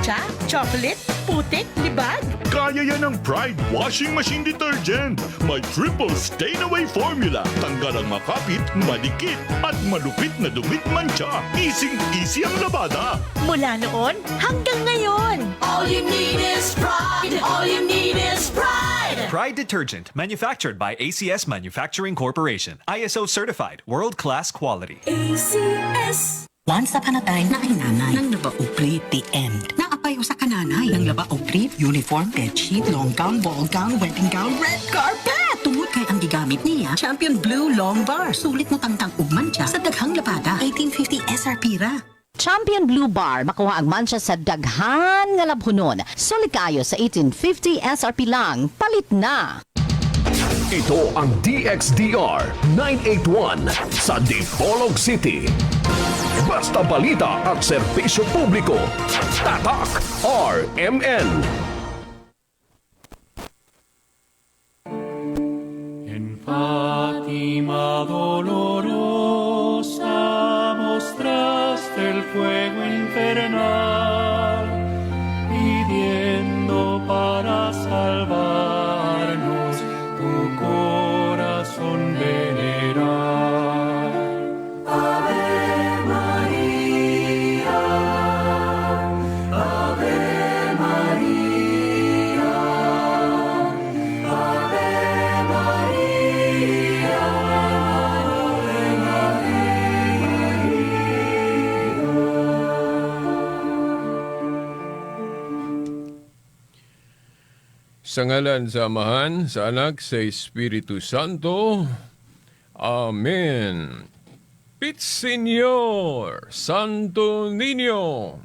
Mantsa, chocolate, putik, libag. Kaya yan ng Pride Washing Machine Detergent. May triple stain-away formula. Tanggal ang makapit, madikit, at malupit na dumit mantsa. Easy-easy ang labada. Mula noon hanggang ngayon. All you need is Pride. All you need is Pride. Pride Detergent, manufactured by ACS Manufacturing Corporation. ISO certified, world-class quality. ACS. Once upon a time, naay nanay. Nang laba og brief, the end. Naa pay usa ka nanay. Nang laba og brief, uniform, bedsheet, long gown, ball gown, wedding gown, red carpet. Tungod kay ang gigamit niya, Champion Blue Long Bar. Sulit motangtang og mantsa sa daghang labada. 1850 SRP ra. Champion Blue Bar, makuha ang mantsa sa daghan nga labhonon. Sulit kaayo sa 1850 SRP lang. Palit na! Ito ang DXDR 981 sa Dipolog City. Basta balita at serbisyo publiko. Tatak RMN. En Fátima dolorosa mostraste el fuego infernal, pidiendo para salvarnos tu corazón venerar. Ave María, Ave María, Ave María, Ave María. Sa ngalan sa Amahan, sa Anak, sa Espiritu Santo. Amen. Pit Señor, Santo Niño.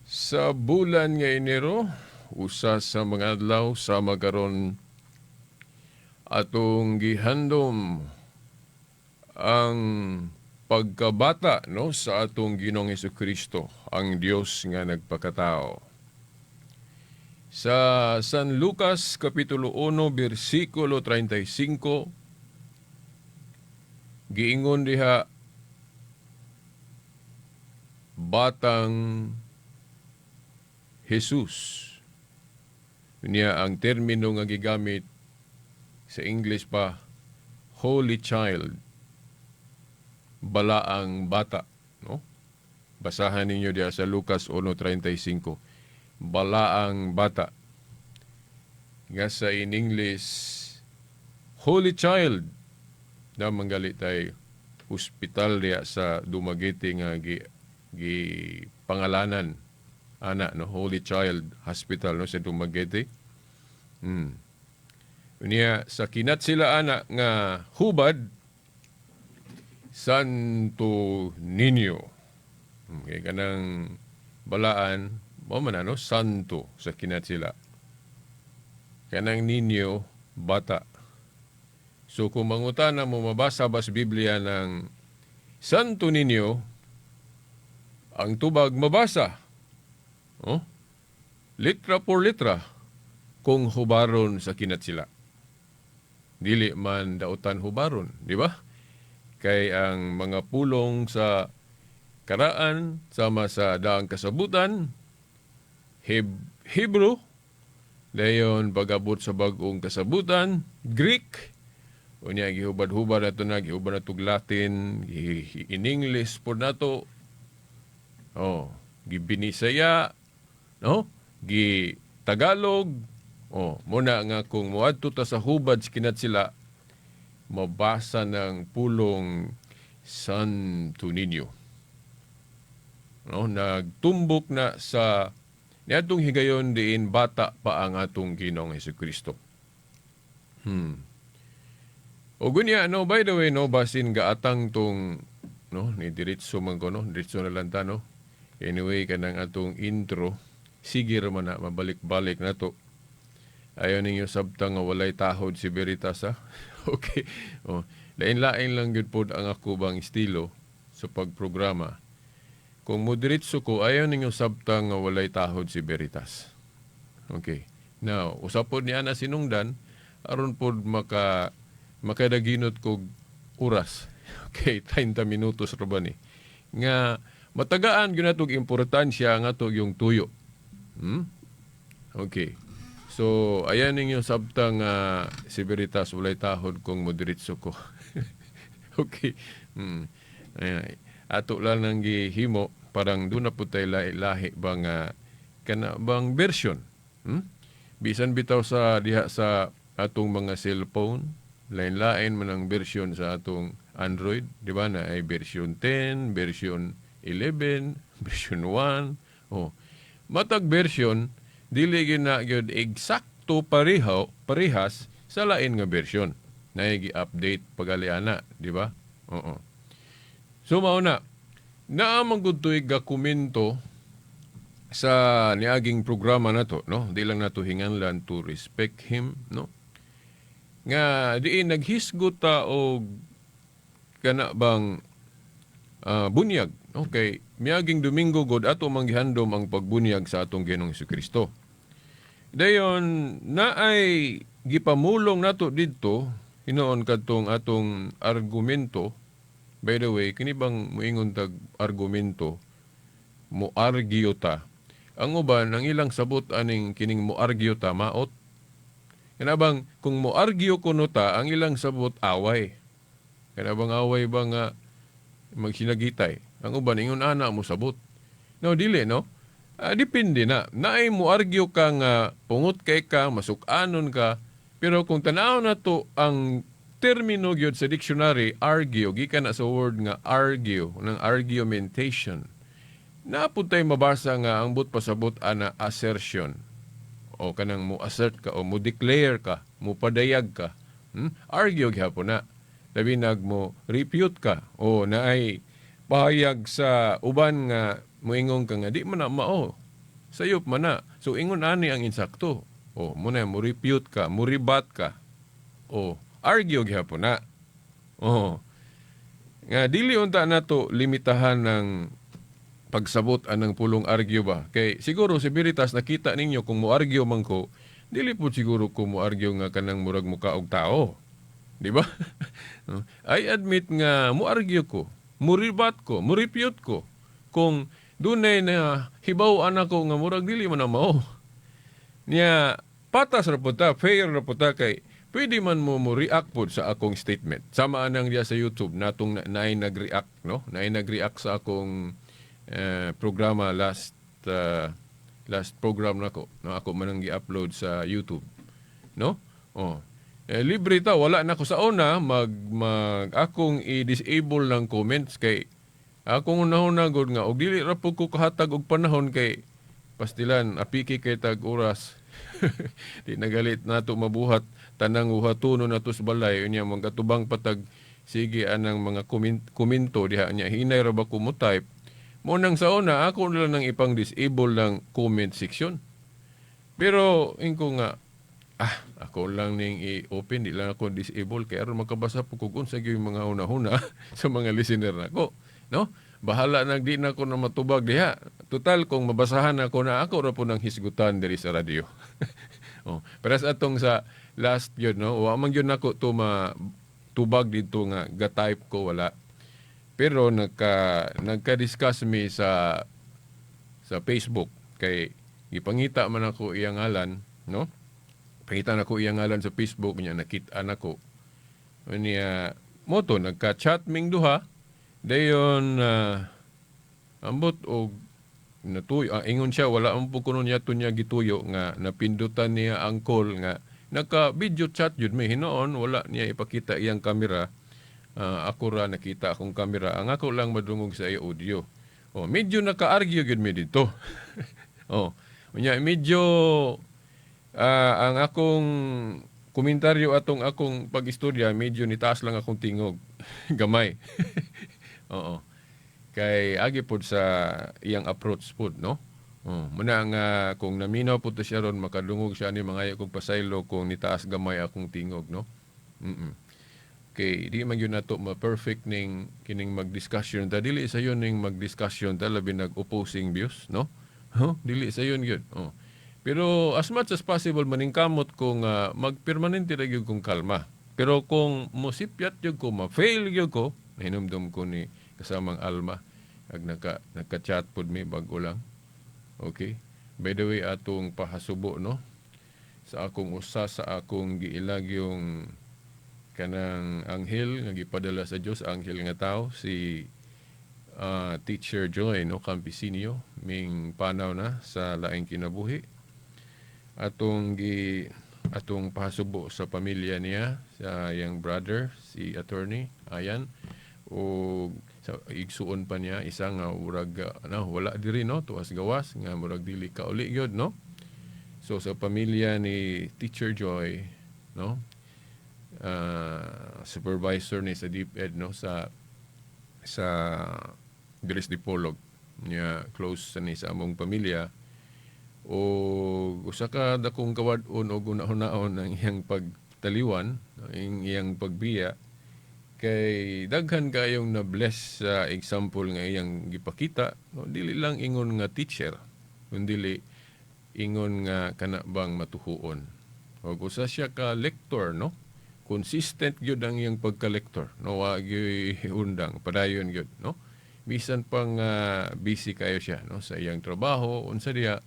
Sa bulan nga Enero, usa sa mga adlaw sa magaron atong gihandom ang pagkabata, no, sa atong Ginoong Kristo, ang Dios nga nagpakatao. Sa San Lucas kapitulo 1 bersikulo 35, giingon diha, batang Jesus. Niya ang termino nga gigamit sa English pa, Holy Child, balaang bata, no? Basahan ninyo diha sa Lucas 1:35, balaang bata nga sa in English Holy Child. Na manggali tay hospital diha sa Dumaguete nga gi pangalanan ana, no, Holy Child Hospital, no, sa Dumaguete. Niya sa kinat sila ana nga hubad, Santo Niño. Okay, kanang balaan mo man, ano, santo sa kinat sila. Kanang niño, bata. So kung mangutana mo, mabasa ba sa Biblia ng Santo Niño? Ang tubag, mabasa. Oh? Litra por litra kung hubaron sa kinat sila. Dili man dautan hubaron, di ba? Kay ang mga pulong sa karaan sama sa daang kasabutan, Hebrew, dayon pag-abot sa bagong kasabutan, Greek, unya gihubad-hubad nato na, gihubad nato Latin, in English po nato, oh, gibinisaya, no? Gi Tagalog, oh, muna nga kung moadto ta sa hubad sa kinat sila, mabasa ng pulong Santo Niño. No, nagtumbok na sa niadtong higayon diin bata pa ang atong Ginoong Hesukristo. O gunya, no, by the way, no, basin gaatang tong, no, ni diretso man ko, no, diretso na lang ta, no. Anyway, kanang atong intro, sige ra man na, mabalik-balik na to. Ayaw ninyo sabtang nga walay tahod si Veritas, ha? Okay. Oh, lain-lain lang gyud pod ang ako bang estilo sa pagprograma. Kung mo diretso ko, ayaw ninyo sabtang nga walay tahod si Veritas. Okay. Now, usap pod niya na sinungdan, aron pod makadaginot kog oras. Okay, 30 minutos ra ba ni? Nga Matagaan gyud natog importansya nga ato yung tuyo. Okay. So, ayan ninyo sabtang si Veritas, walay tahod kung modiretso ko. Okay. Ayan. Ato lang nang gihimo, parang doon na po tayo lahi-lahi bang kana bang version. Bisan bitaw sa diha sa atong mga cellphone, lain-lain man ang version sa atong Android, di ba, na ay version 10, version 11, version 1. Oh. Matag version dili gyud na gyud eksakto pareho parehas sa lain nga version. Na gi-update pagali ana, di ba? Oo. So mao na. Naa man gud to'y gakomento sa niaging programa nato, no? Di lang nato hinganlan to respect him, no? Nga diin naghisgot ta og kana bang bunyag. Okay, miaging Domingo god ato mang gihandom ang pagbunyag sa atong Ginoong Kristo. Dayon naay gipamulong nato didto hinoon kadtong atong argumento. By the way, kini bang moingon tag argumento, mo argue ta. Ang uban ang ilang sabot aning kining mo argue ta maot. Kana bang kung mo argue kuno ta, ang ilang sabot away. Kana bang away ba nga magsinagitay? Ang uban ingon ana mo sabot. No, dili, no? Depende na. Naay mo argue ka nga pungot kay ka, masuk-anon ka, pero kung tanaw na to ang termino gyud sa dictionary, argue, gikan na sa word nga argue, ng argumentation. Napud tay mabasa nga ang but pasabot ana assertion. O kanang mo assert ka o mo declare ka, mo padayag ka. Argue gyapon na. Labi nag mo refute ka o naay pahayag sa uban nga moingon ka nga di man na mao. Sayop man na. So ingon ani ang insakto. O mo na mo refute ka, mo rebut ka. O argue gyapon na. O nga dili unta nato limitahan ng pagsabot anang pulong argue ba. Kay siguro si Veritas nakita ninyo kung mo argue man ko, dili po siguro ko mo argue nga kanang murag muka og tao. Di ba? I admit nga mo argue ko, mo rebut ko, mo refute ko kung dunay na hibaw ako nga murag dili man na mao. Niya patas ra pud ta, fair ra pud ta kay pwede man mo mo react pod sa akong statement. Sama anang diya sa YouTube natong naay nag-react, no? Naay nag-react sa akong programa last last program nako, no? Ako man ang gi-upload sa YouTube, no? Oh. Eh, libre ta, wala na ko sa una mag mag akong i-disable ng comments kay akong unahon gud nga og dili ra po ko kahatag og panahon kay pastilan apiki kay tag oras. Di nagalit nato mabuhat tanang buhatono nato sa balay, unya magatubang patag sige anang mga komento diha, nya hinay ra ba ko mo type. Mo nang sa una ako na lang nang ipang disable ng comment section. Pero ingko nga ako lang ning i-open, di lang ako disable kay aron makabasa po kung unsa gyud mga una-una sa mga listener nako, no? Bahala nag di na ko na matubag diha. Total kung mabasahan ako na ako ra po nang hisgutan diri sa radyo. Oh, pero sa atong sa last yun, no, wa man gyud nako to matubag dito nga ga-type ko, wala. Pero nagka-discuss mi sa Facebook kay gipangita man ako iyang ngalan, no? Pangita nako iyang ngalan sa Facebook niya, nakita nako. Niya mo to nagka-chat ming duha dayon ambot og natuyo, ingon siya wala ang po kuno niya to niya gituyo nga napindutan niya ang call nga naka video chat jud mi. Hinoon wala niya ipakita iyang kamera. Ako ra nakita akong kamera, ang ako lang madungog sa iya audio. Oh, medyo naka-argue gyud mi dito. Oh, unya medyo ang akong komentaryo atong akong pag-istorya medyo nitaas lang akong tingog gamay. Oo. Kay agi pod sa iyang approach pod, no? Oh, muna nga kung naminaw po to siya ron makadungog siya ni mangayo kog pasaylo kung nitaas gamay akong tingog, no? Kay di man gyud nato ma-perfect ning kining mag-discussion ta, dili sayon ning mag-discussion ta labi nag opposing views, no? Huh? Dili sayon gyud. Oh. Pero as much as possible maningkamot ko nga magpermanente ra gyud kong kalma. Pero kung mosipyat gyud ko, ma-fail gyud ko, nahinumdum ko ni kasamang Alma. Ag naka-chat pod mi bag-o lang. Okay. By the way, atong pahasubo, no, sa akong usa sa akong giilag yung kanang anghel nga gipadala sa Dios, anghel nga tao, si Teacher Joy, no, Campisinio, ming panaw na sa laing kinabuhi. Atong pahasubo sa pamilya niya, sa iyang brother, si Attorney Ayan, o sa igsuon pa niya isa nga murag na wala diri, no, tuas gawas nga murag dili ka uli gyud, no. So sa pamilya ni Teacher Joy, no, supervisor ni sa DepEd, no, sa Dires Dipolog niya, close sa ni sa among pamilya o usa ka dakong kawad-on og hunahunahon ang iyang pagtaliwan, ang iyang pagbiya, kay daghan kayong na-bless sa example nga iyang gipakita, no? Dili lang ingon nga teacher, kundi ingon nga kana bang matuhuon og usa siya ka lector, no. Consistent gyud ang iyang pagka-lector, no, wa gyud undang, padayon gyud, no, bisan pang busy kayo siya, no, sa iyang trabaho unsa diha,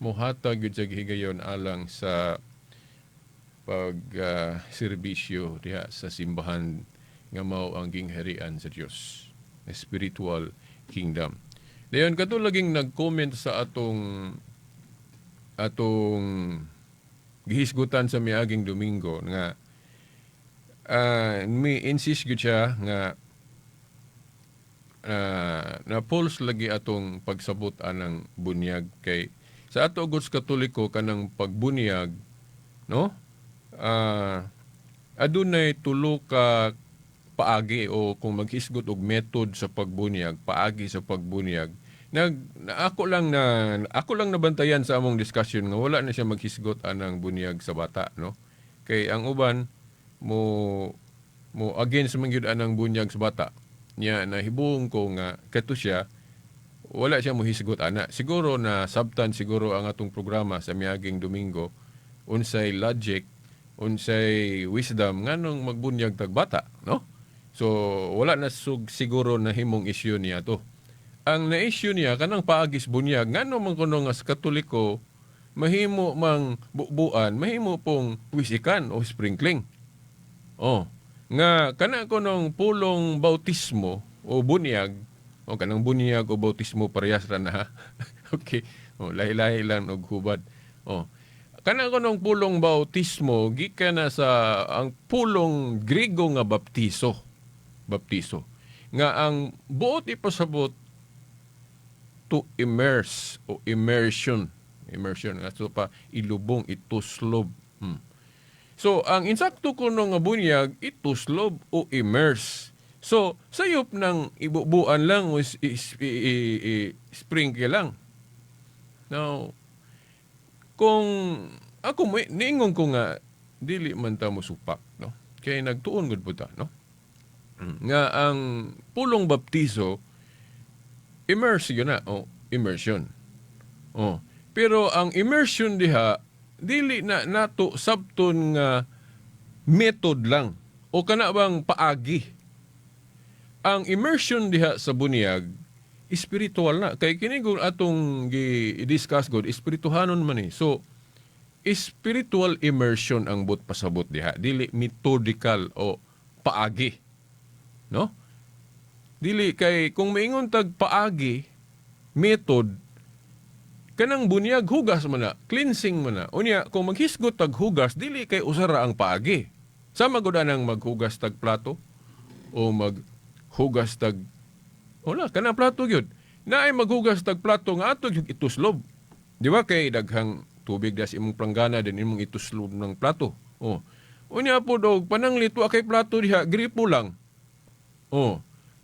mohatag gyud sa gihigayon alang sa pag serbisyo diha sa simbahan nga mao ang gingharian sa Dios, spiritual kingdom. Dayon kato laging nag-comment sa atong gihisgutan sa miaging Domingo nga mi insist gyud siya nga na false lagi atong pagsabot anang bunyag, kay sa ato gud sa Katoliko, kanang pagbunyag, no, adunay tulo ka paagi o kung maghisgot og method sa pagbunyag, paagi sa pagbunyag. Nag na ako lang na ako lang nabantayan sa among discussion nga wala na siya maghisgot anang bunyag sa bata, no, kay ang uban mo mo against man gyud anang bunyag sa bata niya. Nahibong ko nga kato siya wala siya mohisgot ana. Siguro na sabtan siguro ang atong programa sa miaging Domingo, unsay logic, unsay wisdom nganong magbunyag tag bata, no. So wala na siguro na himong issue niya to. Ang na-issue niya kanang paagis bunyag, ngano man kuno nga sa Katoliko mahimo mang bubuan, mahimo pong wisikan o sprinkling. Oh, nga kana kunong pulong bautismo o bunyag, o kanang bunyag o bautismo parehas ra na, ha. Okay. Oh, lahi-lahi lang og hubad. Oh. Kana kunong pulong bautismo gikan na sa ang pulong Griego nga baptiso. Baptiso. Nga ang buot ipasabot, to immerse o immersion. Immersion nga so pa ilubong, ituslob. So ang insakto kuno nga bunyag, ituslob o immerse. So sayop ng ibubuan lang o sprinkle lang. Now, kung ako mo niingon ko nga dili man ta mo supak, no, kay nagtuon gud pud ta, no, nga ang pulong baptiso, immerse yun na o immersion. Oh. Pero ang immersion diha, dili na nato sabton nga method lang o kana bang paagi. Ang immersion diha sa bunyag, spiritual na. Kay kini kung atong gi-discuss god, espirituhanon man eh. So spiritual immersion ang but pasabot diha, dili methodical o paagi. No? Dili kay kung maingon tag paagi, method, kanang bunyag hugas man na, cleansing man na. Unya kung maghisgot tag hugas, dili kay usara ang paagi. Sama gud anang maghugas tag plato o maghugas tag wala kanang plato gyud. Naay maghugas tag plato nga ato gyud ituslob. Di ba kay daghang tubig das imong planggana din imong ituslob ng plato? Oh. Unya po dog pananglit wa kay plato diha, gripo lang. Oh.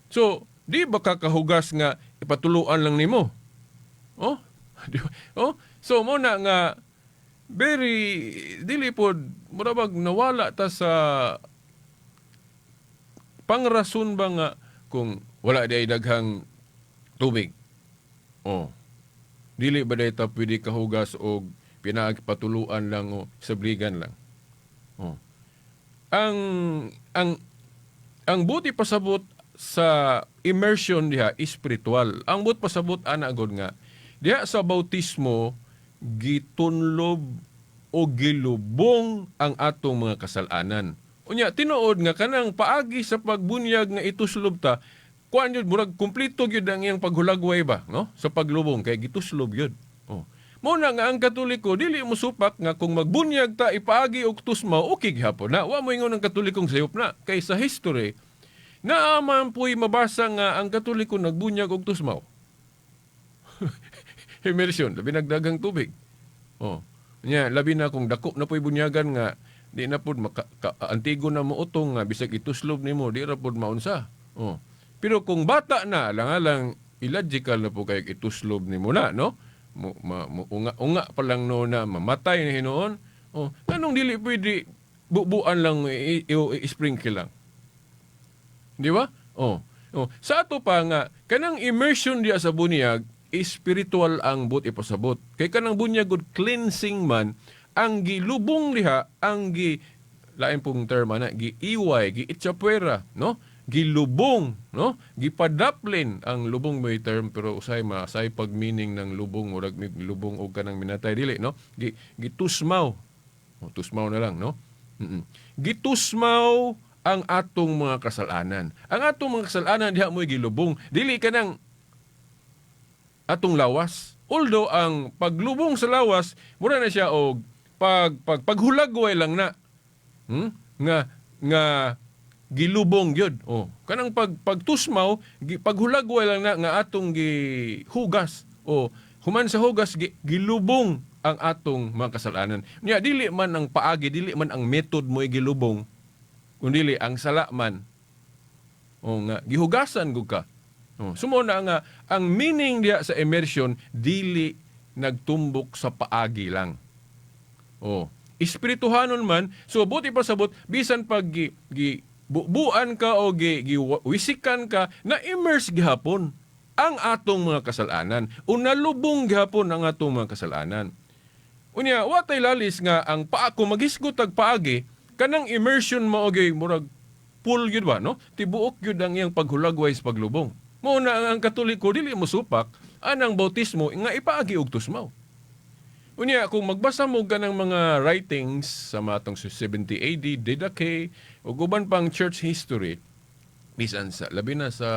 So, di ba kakahugas nga ipatuluan lang nimo? Oh. Di ba? Oh. So mo na nga very dili pod mura bag nawala ta sa pangrason ba nga kung wala di ay daghang tubig. Oh. Dili ba day ta pwede kahugas og pinagpatuluan lang o sabligan lang? Oh. Ang buti pasabot sa immersion diha spiritual. Ang buot pasabot ana gud nga diha sa bautismo gitunlob o gilubong ang atong mga kasalanan. Unya tinuod nga kanang paagi sa pagbunyag nga ituslob ta, kuan yun, murag kumpleto gyud ang iyang paghulagway ba, no? Sa paglubong kay gituslob gyud. Oh. Mao na nga ang Katoliko dili mo supak nga kung magbunyag ta ipaagi og tusmaw, okay gihapon na. Wa mo ingon ang Katolikong sayop na kay sa history naa man puy mabasa nga ang Katoliko nagbunyag og tusmaw. Immersion, labi nagdagang tubig. Oh. Nya labi na kung dako na puy bunyagan nga di na pud antigo na mo utong nga bisag ituslob nimo di ra pud maunsa. Oh. Pero kung bata na lang illogical na po kay ituslob nimo na, no? Mo, ma, mo unga-unga pa lang no na mamatay na hinuon. Oh, nganong dili pwede bubuan lang, i-sprinkle lang? Di ba? Oh. Oh. Sa ato pa nga kanang immersion diya sa bunyag, spiritual ang buot ipasabot. Kay kanang bunyag good cleansing man ang gilubong diha, ang gi lain pong term ana, giiway, giitsapwera, no? Gilubong, no? Gipadaplin ang lubong, may term pero usay masay pag meaning ng lubong, murag lubong og kanang minatay, dili, no? Gitusmaw. Oh, tusmaw na lang, no? Gitusmaw ang atong mga kasalanan. Ang atong mga kasalanan diha mo'y gilubong. Dili kanang atong lawas. Although ang paglubong sa lawas, mura na siya og pag, pag paghulagway lang na. Nga nga gilubong gyud. Oh, kanang pagtusmaw, paghulagway lang na nga atong gihugas. O human sa hugas gilubong ang atong mga kasalanan. Nya dili man ang paagi, dili man ang method mo gilubong, kundi ang sala man. O nga gihugasan gud ka. Oh, sumo na nga ang meaning diha sa immersion dili nagtumbok sa paagi lang. Oh, espirituhanon man, so buti pa sabot bisan pag gi, gi bubuan ka o gi, gi wisikan ka, na immerse gihapon ang atong mga kasalanan. O nalubong gihapon ang atong mga kasalanan. Unya, watay lalis nga ang paa kung maghisgot ag paagi kanang immersion mao gyud murag pool gyud ba, no? Tibuok gyud ang iyang paghulagway sa paglubong. Mao na ang Katoliko dili mo supak anang bautismo nga ipaagi og tusmaw. Unya, kung magbasa mo kanang mga writings sa matong 70 AD, Didache, ug uban pang church history, bisan sa labi na sa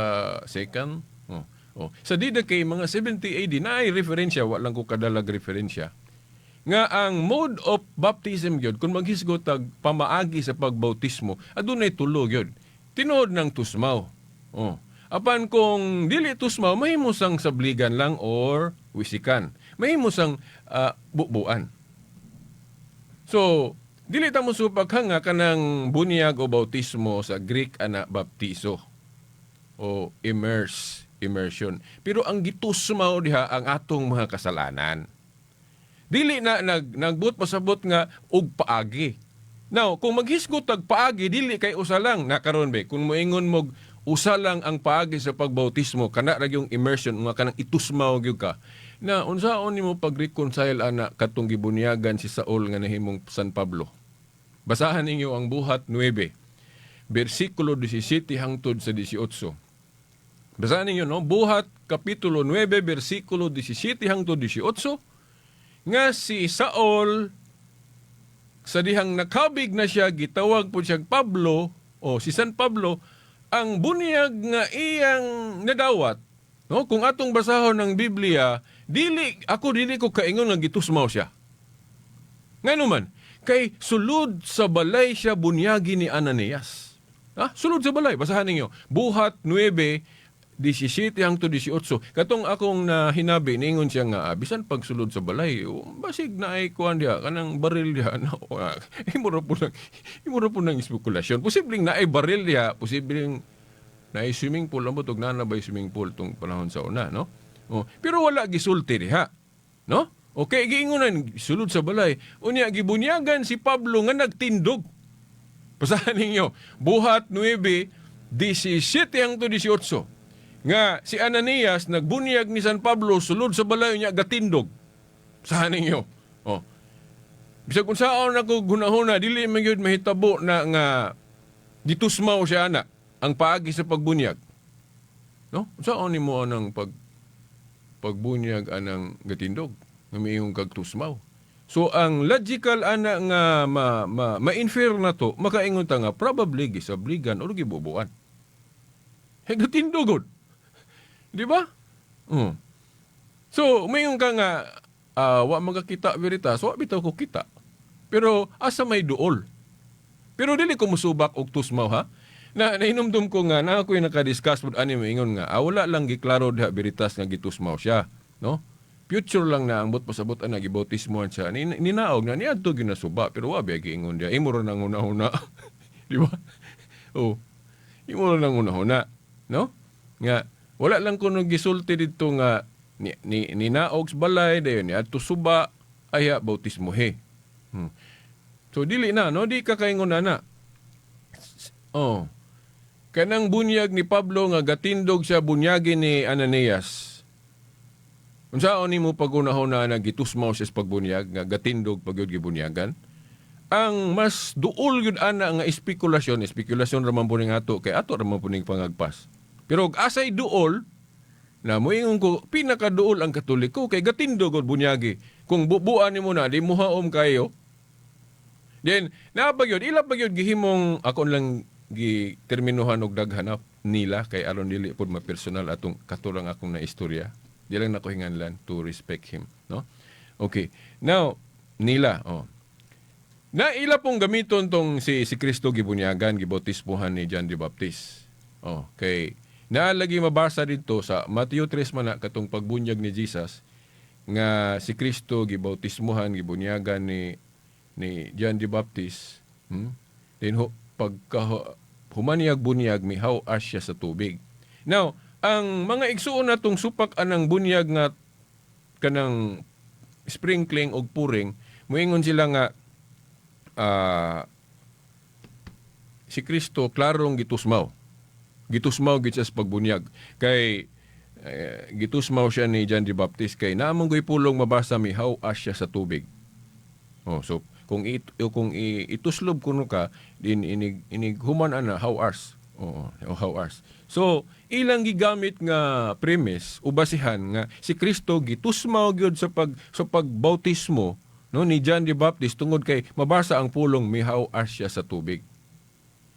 second, oh, oh. Sa Didache mga 70 AD naay referensya, wa lang ko kadalag referensya nga ang mode of baptism gyud kung maghisgot tag pamaagi sa pagbautismo adunay tulo gyud. Tinuod ng tusmaw. Oh. Apan kung dili tusmaw, mahimo sang sabligan lang or wisikan. Mahimo sang bubuan. So, dili ta mo supak nga kanang bunyag o bautismo sa Greek ana baptizo o immerse, immersion. Pero ang gitusmaw diha ang atong mga kasalanan. Dili na nagbuot pasabot nga og paagi. Now, kung maghisgot tag paagi dili kay usa lang na karon be. Kung moingon mo usa lang ang paagi sa pagbautismo, kana ra yung immersion nga kanang itusmaw gyud ka. Na unsaon nimo pag-reconcile ana katong gibunyagan si Saul nga nahimong San Pablo? Basahan ninyo ang Buhat 9, bersikulo 17 hangtod sa 18. Basahan ninyo, no? Buhat kapitulo 9 bersikulo 17 hangtod 18 nga si Saul sa dihang nakabig na siya, gitawag po siyang Pablo o si San Pablo, ang bunyag nga iyang nadawat, no? Kung atong basahon ng Biblia, dili ako dili ko kaingon nga gitusmaw siya. Ngano man, kay sulod sa balay siya bunyagi ni Ananias. Ha? Sulod sa balay, basahan ninyo. Buhat 9, 17 hangtod 18. Katong akong nahinabi, niingon siya nga, bisan pagsulod sa balay, basig na ay kuan diha, kanang baril diha. No, imo ra po ng spekulasyon. Posibleng na ay baril diha, posibleng na ay swimming pool, ambot og naa na bay swimming pool tong panahon sa una, no? Oh, pero wala gisulti diha, no? Okay, giingonan sulod sa balay. Unya gibunyagan si Pablo nga nagtindog. Basahan ninyo, Buhat 9, 17 hangtod 18. Nga si Ananias nagbunyag ni San Pablo sulod sa balay niya gatindog. Basahan ninyo. Oh. Bisag kung saan ako gunahona, dili man gyud mahitabo na nga gitusmaw siya ana ang paagi sa pagbunyag. No? Unsaon nimo anang pagbunyag anang gatindog nga miingon kag tusmaw? So ang logical ana nga ma, ma, ma-infer na to, makaingon ta nga probably gisabligan or gibubuan. Hey, gatindog gud. Di ba? So, moingon ka nga wa magakita, Veritas, wa bitaw ko kita. Pero asa may duol? Pero dili ko musubak og tusmaw, ha. Na nahinumdum ko nga na ako'y nakadiscuss pod ani, moingon nga wala lang giklaro diha, Veritas, nga gitusmaw siya, no? Future lang na ang but pasabot ana gibautismohan siya. Ni, ninaog na niadto ginasuba, pero wa biya giingon diha. Imo ra nang una-una. Di ba? Oh. Imo ra nang una-una, no? Nga wala lang kuno gisulti didto nga ni ninaog sa balay dayon niadto suba aya bautismohe. So dili na, no, di ka kaingon na na. Oh. Kanang bunyag ni Pablo nga gatindog siya bunyagi ni Ananias. Unsaon nimo pagunahon na gitusmaw siya sa pagbunyag nga gatindog pag yun gibunyagan? Ang mas duol yun ana nga espekulasyon, espekulasyon ra man po ning ato kay ato ra man po ning pangagpas. Pero og asay duol na moingon ko pinakaduol ang Katoliko kay gatindog og bunyagi. Kung bubuan nimo na di muhaom kayo. Then naa pa gyud, ila pa gyud gihimong, ako lang gi terminuhan og daghan nila kay aron dili pud ma-personal atong katurang akong na istorya. Di lang nako hinganlan to respect him, no? Okay. Now, nila, oh. Na ila pong gamiton tong si Kristo gibunyagan, gibautismuhan ni John the Baptist. Oh, kay naa lagi mabasa dito sa Matthew 3 man na katong pagbunyag ni Jesus nga si Kristo gibautismuhan, gibunyagan ni John the Baptist. Then ho, pagka humaniyag bunyag, mihaw-as siya sa tubig. Now, ang mga igsuon natong supak anang bunyag nga kanang sprinkling og pouring, moingon sila nga si Kristo klarong gitusmaw. Gitusmaw gid siya sa pagbunyag. Kay gitusmaw siya ni John the Baptist kay naa man goy pulong mabasa mihaw-as siya sa tubig. Oh, so kung ituslob kuno ka din inig human ana haw-as. Oo, haw-as. So ilang gigamit nga premise o basihan nga si Kristo gitusmaw gyud sa pagbautismo, no, ni John the Baptist tungod kay mabasa ang pulong mihaw-as siya sa tubig.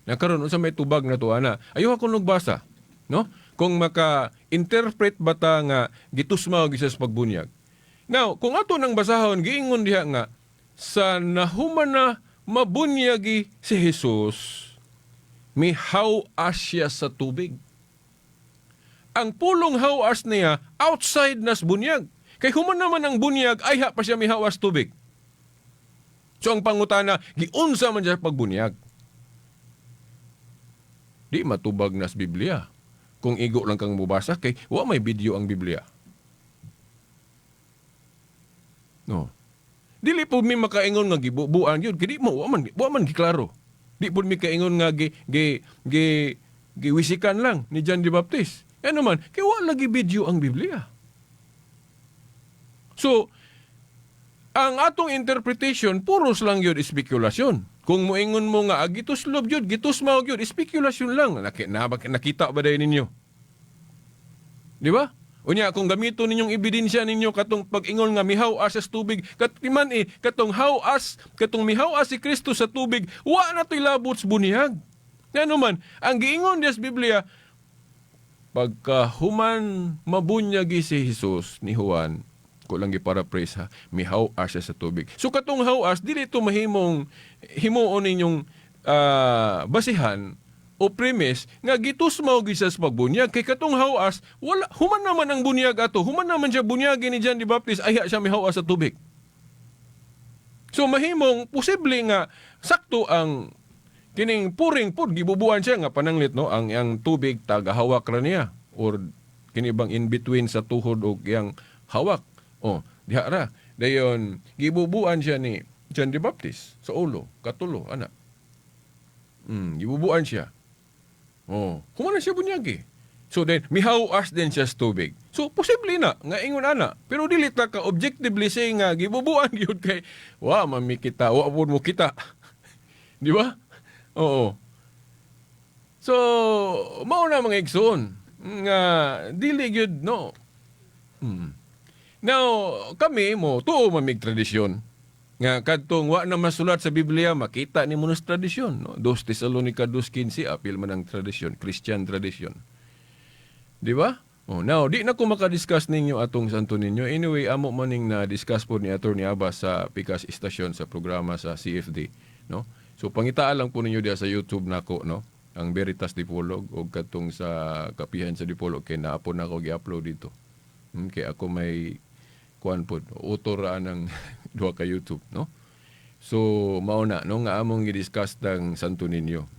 Na karon, unsa may tubag na to ana? Ayo ako nagbasa, no? Kung maka-interpret ba ta nga gitusmaw gyud siya sa pagbunyag. Now, kung ato nang basahon, giingon diha nga sa nahuman na mabunyagi si Jesus, mihaw-as siya sa tubig. Ang pulong haw-as niya outside nas bunyag. Kay human naman ang bunyag, ayha pa siya mihaw-as tubig. So ang pangutana, giunsa man siya pagbunyag? Di matubag nas Biblia. Kung igo lang kang mubasa kay wa may video ang Biblia. No. Dili po mi makaingon nga gibubuan yun, kay di mo wa man giklaro. Di po mi kaingon nga gi gi gi giwisikan lang ni John the Baptist. Ano man, kay wa lagi video ang Biblia. So, ang atong interpretation puros lang yun spekulasyon. Kung moingon mo nga gituslob yun, gitusmaw yun, spekulasyon lang. Nakita ba dayon ninyo? Di ba? Unya kung gamito ninyong ebidensya ninyo katong pag-ingon nga mihaw as sa tubig, katiman eh katong haw as katong mihaw as si Kristo sa tubig, wa na to'y labot sa bunyag. Ngano man, ang giingon diya sa Biblia, pagkahuman mabunyagi si Jesus ni Juan, ko lang gi-paraphrase ha, mihaw as siya sa tubig. So katong haw-as, dili ito mahimong himuon ninyong basihan o premise nga gitusmaw gyud siya sa pagbunyag kay katong haw-as wala, human naman ang bunyag ato, human naman siya bunyagi ni John the Baptist, ayha siya mihaw-as sa tubig. So mahimong posible nga sakto ang kining pouring pod, gibubuan siya nga pananglit, no, ang tubig tagahawak ra niya or kini bang in between sa tuhod og iyang hawak, oh, diha ra dayon gibubuan siya ni John the Baptist sa ulo, katulo ana. Gibubuan siya. Oh, human na siya bunyagi. So then, mihaw-as din siya sa tubig. So, posible na nga ingon ana. Pero dili ta ka objectively say nga gibubuan gyud kay wa man mi kita, wa pud mo kita. Di ba? Oo. So, mao na mga igsoon. Nga dili gyud, no. Now, kami mo tuo mamig tradisyon. Nga kadtong wa na masulat sa Biblia, makita ni mo sa tradisyon, no? 2 Tesalonica 2:15, apil man ang tradisyon, Christian tradition. Di ba? Oh, now, di na ko makadiscuss ninyo atong Santo Niño. Anyway, amo maning na discuss po ni Attorney Abba sa Pikas Istasyon sa programa sa CFD, no? So pangitaan lang po ninyo diya sa YouTube nako, no? Ang Veritas Dipolog o katong sa Kapihan sa Dipolog kay naapon na ako gi-upload dito. Kay ako may kuan pod, author ra ng duha ka YouTube, no? So mao na, no, nga among gi-discuss ng Santo Niño.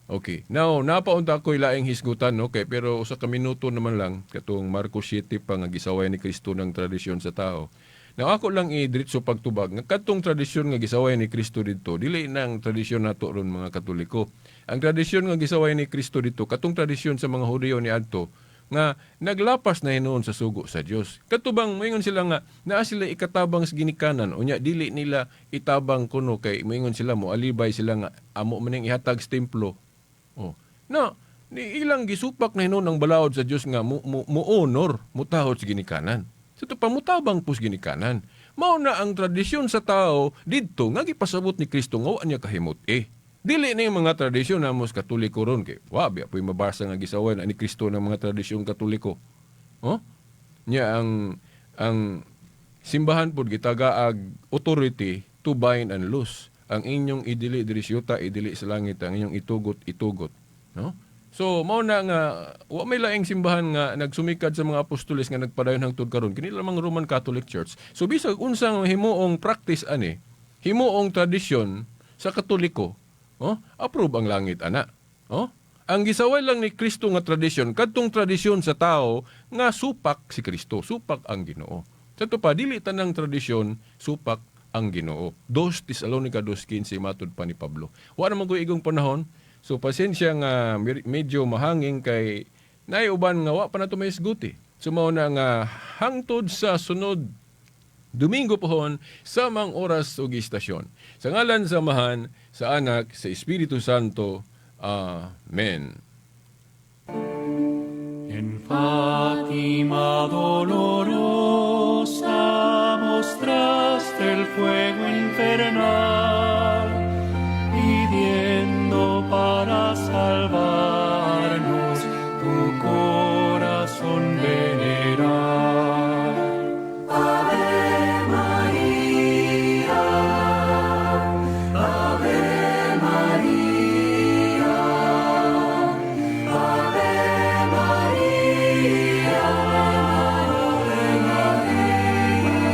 Okay. Now, napaunta ko ilaing hisgutan, no? Kay, pero usa ka minuto naman lang, katong Marcos 7 pa nga gisaway ni Kristo ng tradisyon sa tao. Now, ako lang i-diretso pagtubag nga katong tradisyon nga gisaway ni Kristo didto, dili nang tradisyon nato ron mga Katoliko. Ang tradisyon nga gisaway ni Kristo didto, katong tradisyon sa mga Hudiyo ni adto nga naglapas na hinuon sa sugo sa Dios. Katubang moingon sila nga naa sila ikatabang sa ginikanan, unya dili nila itabang kuno kay moingon sila mo alibay sila nga amo maning ihatag sa templo. Oh. Na ni ilang gisupak na hinuon ang balaod sa Dios nga mo, mo, mo honor, mutahod sa ginikanan. Sa ito pa mutabang pus ginikanan. Mao na ang tradisyon sa tao didto nga gipasabot ni Kristo nga wa niya kahimot eh. Dili na yung mga tradisyon na mos Katoliko ron kay wa biya po'y mabasa nga gisaway na ni Kristo ng mga tradisyon Katoliko. Oh? Nya ang simbahan pod gitagaag authority to bind and loose. Ang inyong idili diri sa yuta, idili sa langit, ang inyong itugot, itugot, no? So mao na nga wa may laing simbahan nga nagsumikad sa mga apostoles nga nagpadayon hangtod karon, kini lamang Roman Catholic Church. So bisag unsang himuong practice ani, himuong tradisyon sa Katoliko, oh, approve ang langit ana. Oh? Ang gisaway lang ni Kristo nga tradisyon, kadtong tradisyon sa tao nga supak si Kristo, supak ang Ginoo. Sa to pa dili tanang tradisyon supak ang Ginoo. 2 Tesalonica 2:15 matud pa ni Pablo. Wa naman ko igong panahon. So pasensya nga medyo mahangin kay naay uban nga wa pa nato may isguti. So mao na nga hangtod sa sunod Domingo pohon samang oras ug istasyon. Sa ngalan sa Amahan, sa Anak, sa Espiritu Santo. Amen. En Fátima dolorosa mostraste el fuego infernal, pidiendo para salvarnos tu corazón venerar. Ave María, Ave María, Ave María, Ave María.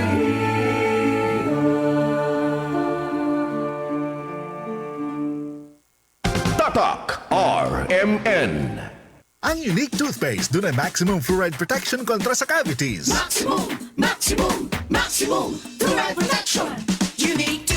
Tatak RMN. Ang unique toothpaste doon ay maximum fluoride protection kontra sa cavities. Maximum, maximum, maximum fluoride protection. Unique.